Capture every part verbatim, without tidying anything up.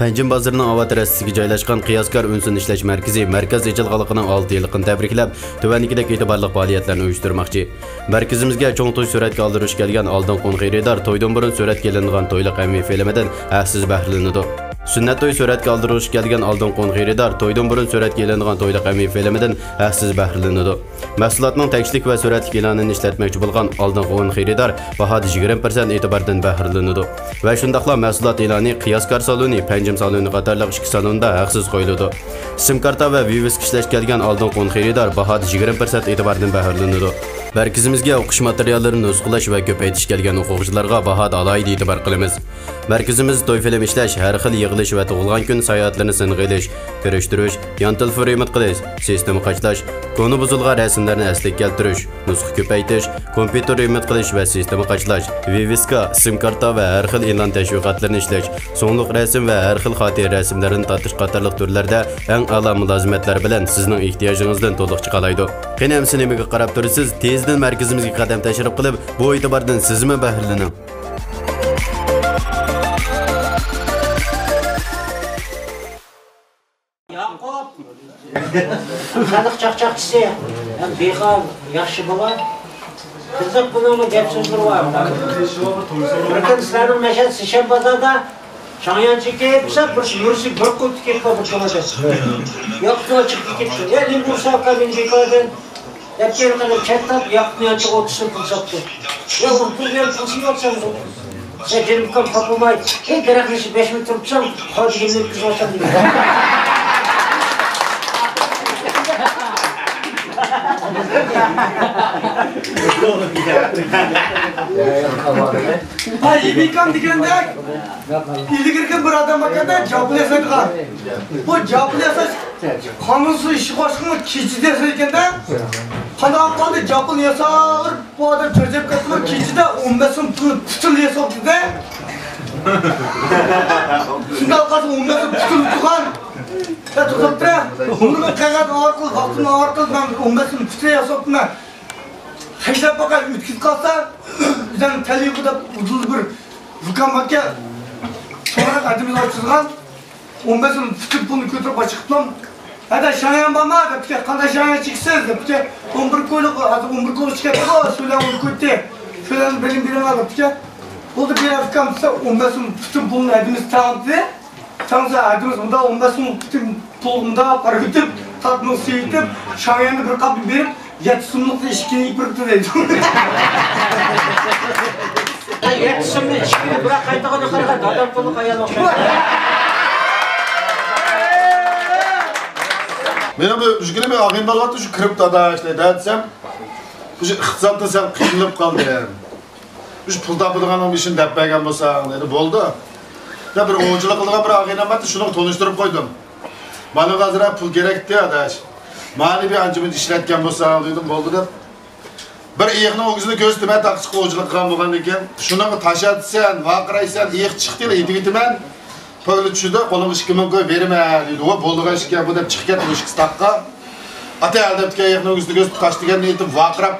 پەنجىم بازىرىنىڭ ئاۋات رەستىسىگە جايلاشقان قىياسكار ئۈنسىن ئىشلەش مەركىزى مەركەز ئېچىلغانلىقىنىڭ ئالتە يىللىقىنى تەبرىكلەپ، تۆۋەندىكىدەك ئېتىبارلىق پائالىيەتلەرنى ئۇيۇشتۇرماقچى. مەركىزىمىزگە چوڭ توي سۈرەتكە ئالدۇرغۇچى كەلگەن ئالدىنقى ئون خېرىدار تويدىن بۇرۇن سۈرەتكە ئېلىنغان تويلۇق ئەمىي فىلىمىدىن ھەقسىز بەھرىلىنىدۇ. سۈننەت توي سۈرەتكە ئالدۇرغۇچى كەلگەن ئالدىنقى ئون خېرىدار تويدىن بۇرۇن سۈرەتكە ئېلىنغان تويلۇق ئەمىي فىلىمىدىن ھەقسىز بەھرىلىنىدۇ. مەھسۇلاتنىڭ تەكشىلىك ۋە سۈرەتلىك ئېلانىنى ئىشلەتمەكچى بولغان ئالدىنقى ئون خېرىدار باھادا يىگىرمە پىرسەنت ئېتىباردىن بەھرىلىنىدۇ. ۋە شۇنداقلا مەھسۇلات ئېلانى قىياسكار سالونى، پەنجىم سالونى قاتارلىق ئىككى سالوندا ھەقسىز قويۇلىدۇ. سىم كارتا ۋە ۋىۋىسكا ئىشلەش كەلگەن ئالدىنقى ئون خېرىدار باھادا يىگىرمە پىرسەنت ئېتىباردىن بەھرىلىنىدۇ. مەركىزىمىزگە ئوقۇش ماتېرىياللىرىنى نۇسخىلاش ۋە كۆپەيتىش كەلگەن ئوقۇغۇچىلارغا باھادا ئالاھىدە ئېتىبار قىلىمىز. مەركىزىمىز توي فىلىم ئىشلەش، ھەر خىل يىغىلىش ۋە تۇغۇلغان كۈن ساياھەتلىرىنى سىنغا ئېلىش، كىرىشتۈرۈش، يان تېلېفون رېمونت قىلىش، سىستېما قاچىلاش، كونا بۇزۇلغان رەسىملەرنى ئەسلىگە كەلتۈرۈش، نۇسخا كۆپەيتىش، كومپيۇتېر رېمونت قىلىش ۋە سىستېما قاچىلاش، ۋىۋىسكا، سىم كارتا ۋە ھەر خىل ئېلان تەشۋىقاتلىرىنى ئىشلەش، سۇڭلۇق رەسىم ۋە ھەر خىل خاتىرە رەسىملىرىنى تارتىش قاتارلىق تۈرلەردە ئەڭ ئەلا مۇلازىمەتلەر بىلەن سىزنىڭ ئېھتىياجىڭىزدىن تولۇق چىقالايدۇ. قېنى ئەمىسە نېمىگە قاراپ تۇرىسىز؟ تېزدىن مەركىزىمىزگە قەدەم تەشرىپ قىلىپ، بۇ ئېتىباردىن سىزمۇ بەھرىلىنىڭ. ياقۇپ، خەلق چاقچاقچىسى ھەم بىخار ياخشى بالا. قىزىق، بۇنىڭمۇ گەپ سۆزلىرى بار. بىر كۈن سىلەرنىڭ مەشەدە سىشەن بازاردا شاڭيانچى كېلىپ، بىر مۈرىسى بىر قۇلپى كېلىپ بىر كۆڭۈلدە. ياقۇپنىڭ چىقىپ كېتىپتۇ. يا، نېمە بولسا ئاكا، مېنى بىكاردىن دەپ كەينى قېرىپ كەتتى، ياقۇپنىڭ يانچۇقىغا ئوتتۇز سوم پۇل ساپتۇ. يا، ئۇ پۇل بىلەن پۇل سېلىۋاتساڭ، يا، جېنىم ئۇكام، خاپا بولماي، ھەي، دەرەخنى شۇ بەش مىنۇت تۇرۇپساڭ، خادىمىمنى ئۆتكۈزۈۋاتسام دېدى. ھا، يىمىكام دېگەندەك، ئىلگىرىكى بىر ئادەم باركەندە، جاپىل ياسايدىغان. بۇ جاپىل ياساش قانۇنسىز ئىشقا ئاشقىمۇ كېچىدە ياسايدىكەندە. قانداق قالدى، جاپىل ياساپ بۇ ئادەم چارچاپ كەتتىمۇ، كېچىدە ئون بەش سوم پۇتۇل ياساپتۇ-دە. شۇنداق قالسا ئون بەش سوم پۇتۇل تۇغان. يا، توختاپ تۇرە. بۇنىمۇ قەغەز ئارقىلىق، ۋاقتىمنى ئارقىلىق مەن ئون بەش سوم پۇتۇل ياساپتىمەن. خەجلەپ باقاي، ئۆتكۈزۈپ قالسا، ئۆزۈم تەلىيىغۇ دەپ ئۇدۇل بىر زۇكام باركەن. شۇڭا ئادىمىز ئاچىدىغان. ئون بەش سوم پۇتۇل پۇلنى كۆتۈرۈپ ئاشىقىپتىم. ھەدە، شاڭيان بارما؟ دەپتىكەن. قانداق شاڭيان چېكىسىز؟ دەپتىكەن. ئون بىر كويلۇق، ھازىر ئون بىر كويلۇق چىقىپتۇ، شۇلار ئون كويتى. شۇلارنى بېرىڭ، بېرىڭلار دەپتىكەن. بولدى، بېرەي ئۇكام دېسە، ئون بەش سوم پۇتۇل پۇلنى ھەدىمىز تەڭدى. تەڭسە ھەدىمىز مۇندا ئون بەش سوم پۇتۇل پۇلغا مۇنداق پارا ئۆتۈپ، تارتمىغا سېلىۋېتىپ، شاڭيەندە بىر قاپنى بېرىپ، يەتتە سوملۇقنى ئىككىنى ئېلىپ بېرىپتۇ دەيدۇ. يەتتە سومنى ئىككىنى بىراق قايتىغىنى قارىغان، دادام پۇللۇق ئايال ئوخشايدۇ. مېنىڭ بىر ئۈزگىنىم ئاغىنىم بولۇۋاتىدۇ، شۇ كىرىپتۇ ئاداش دەيدۇ، دېسەم، شۇ ئىقتىسادتا سەل قىينىلىپ قالدىم. مۇشۇ پۇل تاپىدىغاننىڭ ئىشىنى دەپ بەرگەن بولساڭ، دېدى، بولدى. يا بىر ئوۋچىلىق قىلىدىغان بىر ئاغىنەم بارتى، شۇنىڭغا تونۇشتۇرۇپ قويدۇم. ماڭا ئازراق پۇل كېرەكتى، ئاداش. مانا بىر ئانچە مۇنچە ئىشلەتكەن بولساڭ، دېدىم، بولدى دەپ. بىر ئېيىقنىڭ ئۆگزىنى كۆرسىتىمەن، تاقىچىققا ئوۋچىلىق قىلغان بولغاندىن كېيىن. شۇنىڭغا تاش ئاتىسەن، ۋارقىرايسەن، ئېيىق چىقتى، ئېتىۋېتىمەن. پويلا چۈشىدۇ، قولۇڭغا ئىككى مىڭ كوي بېرىمەن، دېدى. ۋە بولىدىغان ئىشكەن بۇ، دەپ چىقىپ كەتتى ئىككىسى تاغقا. ئاتا ئەل دەپتىكەن، ئېيىقنىڭ ئۆگزىنى كۆرسىتىپ، تاش دېگەننى ئېتىپ ۋارقىراپ.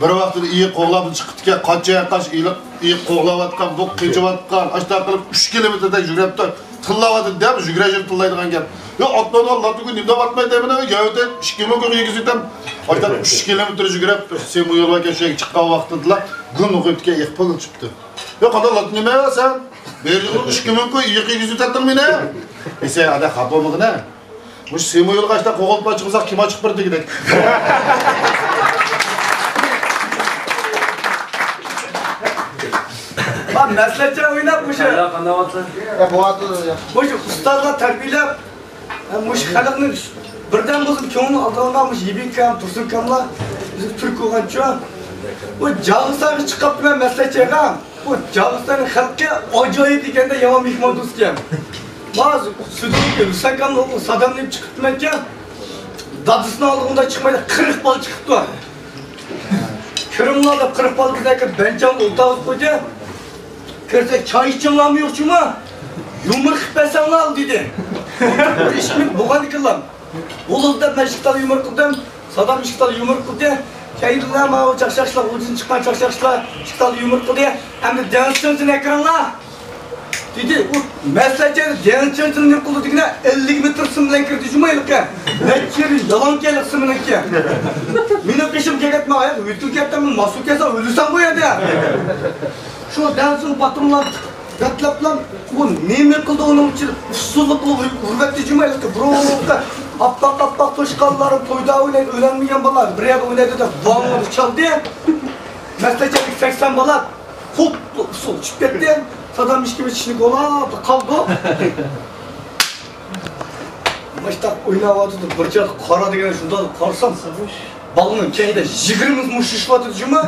بىر ۋاقىتتا ئېيىق قوغلاپ چىقىپتىكەن، قاچا قاچ ئېيىق، ئېيىق قوغلاۋاتقان، بۇ قېچىۋاتقان، ئاشۇنداق قىلىپ ئۈچ كىلومېتىردەك يۈگۈرۈپتۇ، تىللاۋاتىدۇ دەپ يۈگۈرە يۈگۈرە تىللايدىغان گەپ. يا ئاتلانغان لاتىگۈ نېمە دەپ ئاتماي دەيمەن، يەۋدە ئىككى مىڭ كوي يېگۈزۈپ ئاتام. ئاشۇنداق ئۈچ كىلومېتىر يۈگۈرۈپ، سېمۇ يول باركەن، شۇ يەرگە چىققان ۋاقتىدىلا گۈن ئوقۇيدىكەن، ئېيىق پۆگۈل چىقىپتۇ. يا قانداق لات نېمە سەن؟ بېرىغۇ ئىككى مىڭ كوي ئېيىق يېگۈزۈپ ئاتتىڭ مېنى دېسە، ئادە خاپا بولمىغىنە. مۇشۇ سېمۇ يولغا ئاشتا قوغۇلۇپ ئاچىقمىساق كىم ئاچىقىپ بېرىدىكىدەك. ھا، مەسلىھەتچى ئويناپ مۇشۇ. يا، قانداق ئاتسا؟ يا، بوۋاتىدۇ، يا. مۇشۇ ئۇستازلار تەربىيەلەپ، مۇشۇ خەلقنى بىردەم بولسۇن كۆڭلىنى ئالىدىغانلار مۇشۇ يىبىك ئۇكام، تۇرسۇن ئۇكاملار بىزگە تۈرتكە بولغانچۇ. بۇ جاغىستانغا چىقىپتىمەن مەسلىھەتچى ئاغا. بۇ جاغىستاننىڭ خەلقى ئاجايىپ ئىكەندە، يامان مېھماندوست ئىكەن. ما سۈدۈكى ھۈسەن ئاكامنى، سادامنى ئېلىپ چىقىپتىمەنكەن. دادىسىنىڭ ئالدىغا چىقمايدۇ، قىرىق بالا چىقىپتۇ. كىرىڭلار دەپ قىرىق بالا بىزنى ئەكىرىپ بەنچاڭغا ئولتۇرغۇزۇپ قويدى. كىرسەك، چاي ئىچىڭلارمۇ يوق جۇمۇ؟ يۇمۇر قىلىپ بەرسەڭلار دېدى. ئولتۇرۇپ بىر ئىچمىدى بولغاندىكىنلا. بولىدۇ دەپ مەن ئىككى تال يۇمۇر قىلدىم. سادام ئىككى تال يۇمۇر قىلدى. كەينىدىن ماۋۇ چاقچاقچىلار، ئۇدىن چىققان چاقچاقچىلار ئىككى تال يۇمۇر قىلدى. ئەمدى دېڭىز چىڭزىنى ئەكىرىڭلار. دېدى، ئۇ مەسلىھەتچى دېڭىز چېڭىچىنى نېمە قىلدى دېگىنە، ئەللىك مېتىر سىم بىلەن كىردى جۇمۇ ھېلىقى. نەچچە يىل يالان كەيلىك سىمنىڭكى. مېنىڭ قېشىمغا كەلگەن، ماڭا ھېلىقى ئۆتكىلى كەتتىم، ماسۇ كەلسە ئۆلۈسەڭ بۇ يەردە. شۇ دەڭزىنى باتۇرلار بەتلەپلا، ئۇ نېمە قىلدى ئۇنىڭ ئۈچۈن ئۇسسۇللۇق قىلىپ ئۇر-، ئۇرۇۋەتتى جۇمۇ ھېلىقى. بۇرۇنقى ئاپئاق، ئاپئاق توشقانلار تويدا ئوينايدۇ، ئۆيلەنمىگەن بالا بىر يەردە ئوينايدۇ دەپ ۋاڭ چالدى. مەسلىھەتچى سەكسەن بالا. خوپ، ئۇسسۇل چۈشۈپ كەتتى. سادام ئىككىمىز چىشىنى كولاپ قالدۇق. مۇشتاق ئويناۋاتىدۇ، بىر چاغدا قارا دېگەن شۇنداق قارىسام، بالىنىڭ كەينىدە يىگىرمە مۇشت ئۇشۇشۇۋاتىدۇ جۇمۇ.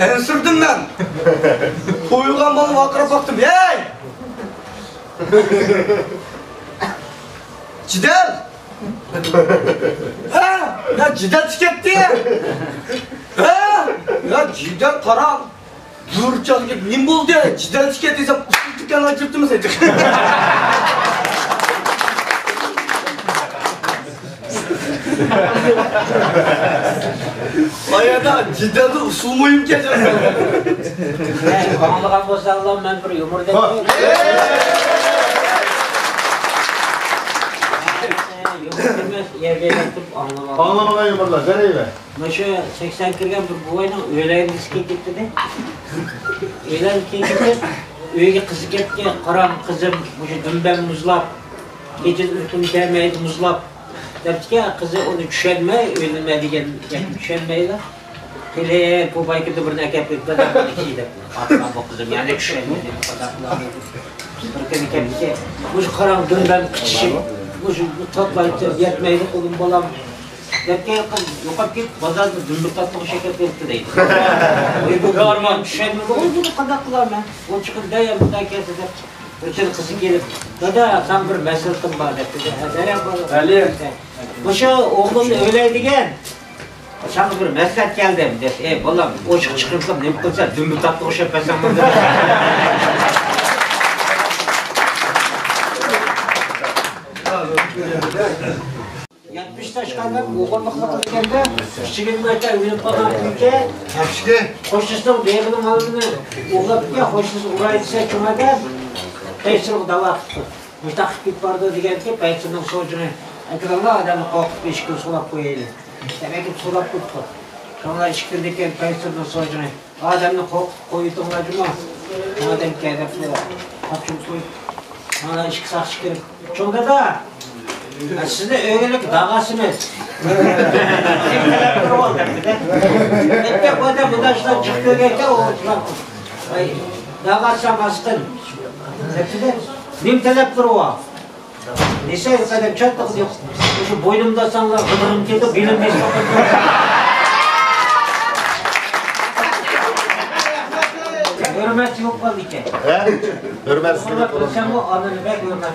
ئەنسىردىم مەن. قويۇلغان بالىغا ۋارقىراپ باقتىم. ھەي! جېدەل! ھە؟ يا جېدەل چىقىپ كەتتى! ھە؟ يا جېدەل قارا! بىر چاغدا كېلىپ، نېمە بولدى؟ جېدەل چىقىپ كەتتى دېسەم، ئۇسسۇل تىكەن ئاچىرىپتىمىز ئېيتىپ. بايادا جېدەلدە ئۇسسۇل مۇھىمكەن. ئاڭلىغان بولساڭلار، مەن بىر يۇمۇر دەپ قوياي. يۇمۇر دېمەس، يەرگە ياتىپ ئاڭلىغان. ئاڭلىمىغان يۇمۇرلار، بېرەيلى. مۇشۇ سەكسەن كىرگەن بىر بوۋاينىڭ ئۆيلەنگۈسى كېلىپ كېتىدۇ. ئۆيلەنگۈسى كېلىپ كېتىپ، ئۆيگە قىزى كەپتىكەن، قاراڭ قىزىم، مۇشۇ دۈمبەم مۇزلاپ، كېچىدە ئۇيقۇم كەلمەيدۇ، مۇزلاپ، دەپتىكەن. قىزى ئۇنى چۈشەنمەي، ئۆيلىنىمەن دېگەن گەپنى چۈشەنمەيلا. قېلىپ پوبايكىدا بىرنى ئەكەپ بېرىپتۇ، دادام مانا كىي دەپ. ئاتىغان بۇ قىزىم يەنە چۈشەنمىدى، قانداق قىلامدۇ. بىر كۈنى كەپتىكەن، مۇشۇ قاراڭ دۈمبەم قىچىشىپ، مۇشۇ تاتلايتتى، يەتمەيدۇ قولۇم بالام. دەپكەن، يوقاپ كېتىپ، بازاردا دۈمبە تاتلىغۇ شەكەر بېرىپتۇ دەيدۇ. ئۇ بۇ ئارمان چۈشەنمىدى، ئۇ بۇنى قانداق قىلارمەن؟ ئۇ چىقىپ دەي مۇنداق كەلسە دەپ، بىر كۈنى قىزى كېلىپ، دادا، ساڭا بىر مەسلىھىتىم بار دەپتۇ. ھە، دەريا بار. مۇشۇ ئوغلۇمنى ئۆيلەيدىگەن، ساڭا بىر مەسلىھەت كەلدىم دەپ. ئەي بالام، ئوشۇق چىقىرسام نېمە قىلسا، دۈمبە تاتلىغۇ شەپ بەرسەڭ بولدى. يەتمىش تاشقاندا ئوغرىلىقنى قىلىدىكەندە، كىچىكىدىن ئايتا ئۆگىنىپ قالغان كۈيكە، قوشنىسىنىڭ بېغىنىڭ ئالدىنى ئوغلاپتىكەن، قوشنىسى ئۇراي دېسە چوڭ ئادەم، پەيسىرغا داۋا قىپتۇ. مۇشتاق قىلىپ كېتىپ بارىدۇ دېگەنكى، پەيسىرنىڭ سوجىنى ئەكىرىڭلار، ئادەمنى قورقۇتۇپ ئىشىكنى سولاپ قويايلى دەپ ئەكىپ سولاپ قويۇپتۇ. شۇڭلار ئىشىك تۈردىكەن، پەيسىرنىڭ سوجىنى. ئادەمنى قورقۇتۇپ قويۇۋېتىڭلار جۇمۇ. ئادەم كەدەپ قاچۇرۇپ قويۇپ. مانا ئىككى ساقچى كىرىپ، چوڭ دادا، سىزنى ئۆگەنلىك داغاسىمىز. سىز تەلەپ تۇرۇۋال دەپتىدە. ئەتكە بۇدا بۇدا شۇلار جىق كۆرگەنكەن ئوغۇزلار. ۋاي، داغاسام ئاسقىن دەپتىدە. نېمە تەلەپ تۇرۇۋال؟ دېسە، يۇقىرىدا چاتتىق دېدى. شۇ بوينۇمدا ساڭلار غىدىقىم كېلىدۇ، بېلىم دېسە. ھۆرمەت يوق قالدى ئىكەن. ھە؟ ھۆرمەتسىزلىك. بىلسەممۇ ئانىنى بەك ھۆرمەت.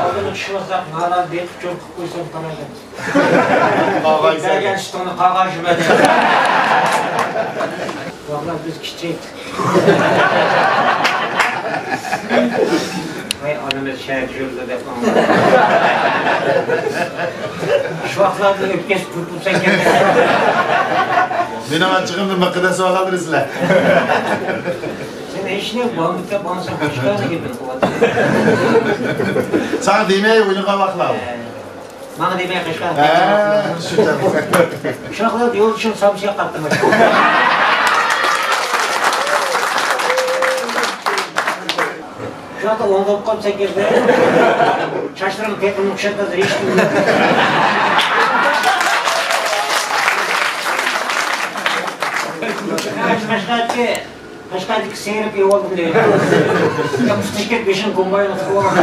ئالدىغا چۈشۈۋالساق، ناران بېقىپ چوڭ قىلىپ قويسام قارايدۇ. قاغاي بەرگەن سۈتۈڭنى قاغا جۈمە دەيدۇ. ۋاللا بىز كىچىك. ۋاي ئانىمىز شەھەردە يۈرىدۇ دەپ ئاڭلىدىم. شۇ ۋاقىتلاردا ئۆپكەسى پۇرپۇرسا كەلگەن. مېنىڭ ئاچچىقىمدىن مىققىدە سوغالدىرسىلەر. سەن ھېچنېمە بولمىدى دەپ ئاڭلىسام، قۇشقاچ گېپىنى قىلىۋاتىسەن. ساڭا دېمەي ئوينىغان ۋاقىتلار. ماڭا دېمەي قەشقەر. ھە، شۇ. شۇنداق قىلىپ يولدىشىم سامسىيا قاپتىمەن. شۇ ۋاقىتتا ئوڭغا بولۇپ قالسا كىردى. چاچلىرىڭ پېقىرنى ئوخشاتماس، ھېچ. قەشقەرچە، قەشقەردىكى سېرىپ يوغان بىلەن. يا پۇتىشكەك بېشىڭ كومباينغا تىقىۋالغان.